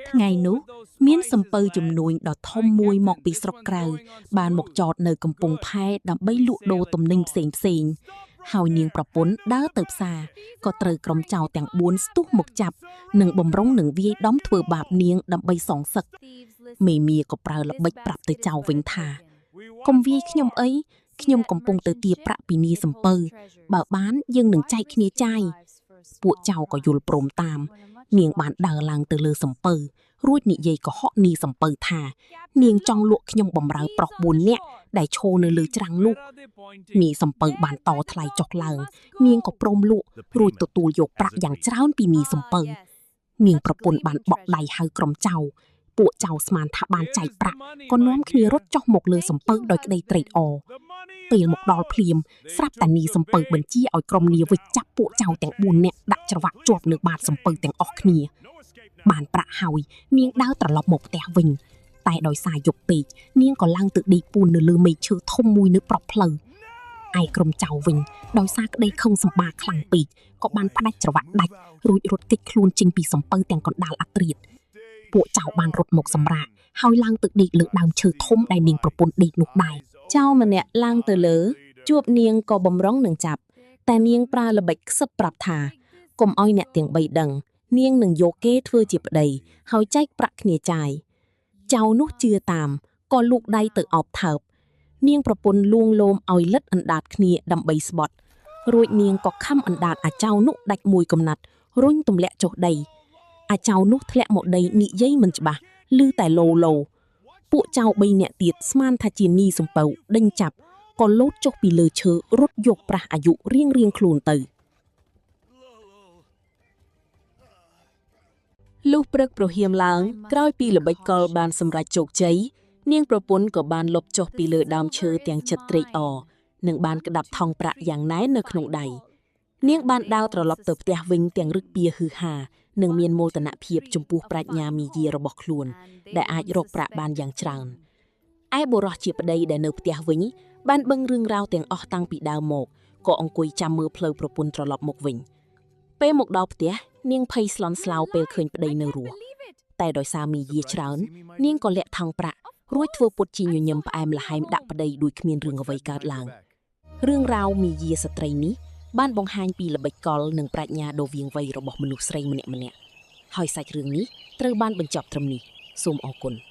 ថ្ងៃនោះមានសំពៅជំនួញដ៏ធំមួយមកពីស្រុកក្រៅបានមកចតនៅកំពង់ផែដើម្បីលក់ដូរទំនិញផ្សេងផ្សេងហើយនាងប្រពន្ធដើរទៅផ្សារក៏ត្រូវក្រុមចោរទាំង4ស្ទុះមកចាប់និងបំរុងនឹងវាយដំធ្វើបាបនាងដើម្បីសងសឹកមេមាក៏ប្រើល្បិចប្រាប់ទៅចោរវិញថាកុំវាយខ្ញុំអីខ្ញុំកំពុងទៅទារប្រាក់ពីនាយសំពៅបើបានយើងនឹងចែកគ្នាចាយពួកចោរក៏យល់ព្រមតាមនាងបានដើរឡើងទៅលើសំពៅរួចនិយាយកុហកនាយសំពៅថានាងចង់លក់ខ្ញុំបំរើប្រុស4នាក់ដែលឈរនៅលើច្រាំងនោះនាយសំពៅបានតថ្លៃចុះឡើងនាងក៏ព្រមលក់រួចទទួលយកប្រាក់យ៉ាងច្រើនពីនាយសំពៅនាងប្រពន្ធបានបក់ដៃហៅក្រុមចៅពួកចៅស្មានថាបានចែកប្រាក់ក៏នាំគ្នារត់ចុះមកលើសំពៅដោយក្តីត្រេកអរពេលមកដល់ភ្លាមស្រាប់តែនាយសំពៅបញ្ជាឲ្យក្រុមនាវិកចាប់ពួកចៅទាំង4នាក់ដាក់ច្រវាក់ជាប់នៅបាតសំពៅទាំងអស់គ្នាបានប្រាក់ហើយនាងដើរត្រឡប់មកផ្ទះវិញតែដោយសារយប់ពេកនាងក៏ឡើងទៅដេកពួននៅលើមែកឈើធំមួយនៅប្របផ្លូវឯក្រុមចៅវិញដោយសារក្តីខឹងសម្បាខ្លាំងពេកក៏បានផ្ដាច់ច្រវាក់ដាច់រួចរត់គេចខ្លួនចេញពីសំពៅទាំងកណ្ដាលអាត្រៀតពួកចៅបានរត់មកសម្រាកហើយឡើងទៅដេកលើដើមឈើធំដែលនាងប្រពន្ធដេកនោះដែរចៅម្នាក់ឡើងទៅលើជួបនាងក៏បំរុងនឹងចាប់តែនាងប្រើល្បិចខ្សឹបប្រាប់ថាកុំឲ្យអ្នកទាំង3ដឹងនាងនឹងយកគេធ្វើជាប្តីហើយចែកប្រាក់គ្នាចាយចៅនោះជឿតាមក៏លូកដៃទៅអោបថើបនាងប្រពន្ធលួងលោមឲ្យលិតអណ្ដាតគ្នាដើម្បីស្បត់រួចនាងក៏ខំអណ្ដាតអាចៅនោះដាច់មួយកំណាត់រុញទម្លាក់ចុះដីអាចៅនោះធ្លាក់មកដីនិយាយមិនច្បាស់ឮតែឡូឡូពួកចៅ3នាក់ទៀតស្មានថាជានីសំពៅដេញចាប់ក៏លោតចុះពីលើឈើរត់យកប្រាស់អាយុរៀងរៀងខ្លួនទៅលុះព្រឹកប្រហៀមឡើងក្រោយពីល្បិចកលបានសម្រេចជោគជ័យនាងប្រពន្ធក៏បានលុបចុះពីលើដើមឈើទាំងចិត្តត្រេកអរនិងបានក្តាប់ថង់ប្រាក់យ៉ាងណែននៅក្នុងដៃនាងបានដើរត្រឡប់ទៅផ្ទះវិញទាំងរឹកពៀហឺហានិងមានមោទនភាពចំពោះប្រាជ្ញាមាយារបស់ខ្លួនដែលអាចរកប្រាក់បានយ៉ាងច្រើនឯបុរសជាប្តីដែលនៅផ្ទះវិញបានបឹងរឿងរ៉ាវទាំងអស់តាំងពីដើមមកក៏អង្គុយចាំមើលផ្លូវប្រពន្ធត្រឡប់មកវិញពេលមកដល់ផ្ទះនាងភ័យស្លន់ស្លោពេលឃើញប្តីនៅរស់តែដោយសារមាយាច្រើននាងក៏លាក់ថង់ប្រាក់រួចធ្វើពុតជាញញឹមផ្អែមល្ហែមដាក់ប្តីដូចគ្មានរឿងអ្វីកើតឡើងរឿងរ៉ាវមាយាស្ត្រីនេះបានបង្ហាញពីល្បិចកលនិងប្រាជ្ញាដ៏វាងវៃរបស់មនុស្សស្រីម្នាក់ៗហើយសាច់រឿងនេះត្រូវបានបញ្ចប់ត្រឹមនេះសូមអរគុណ។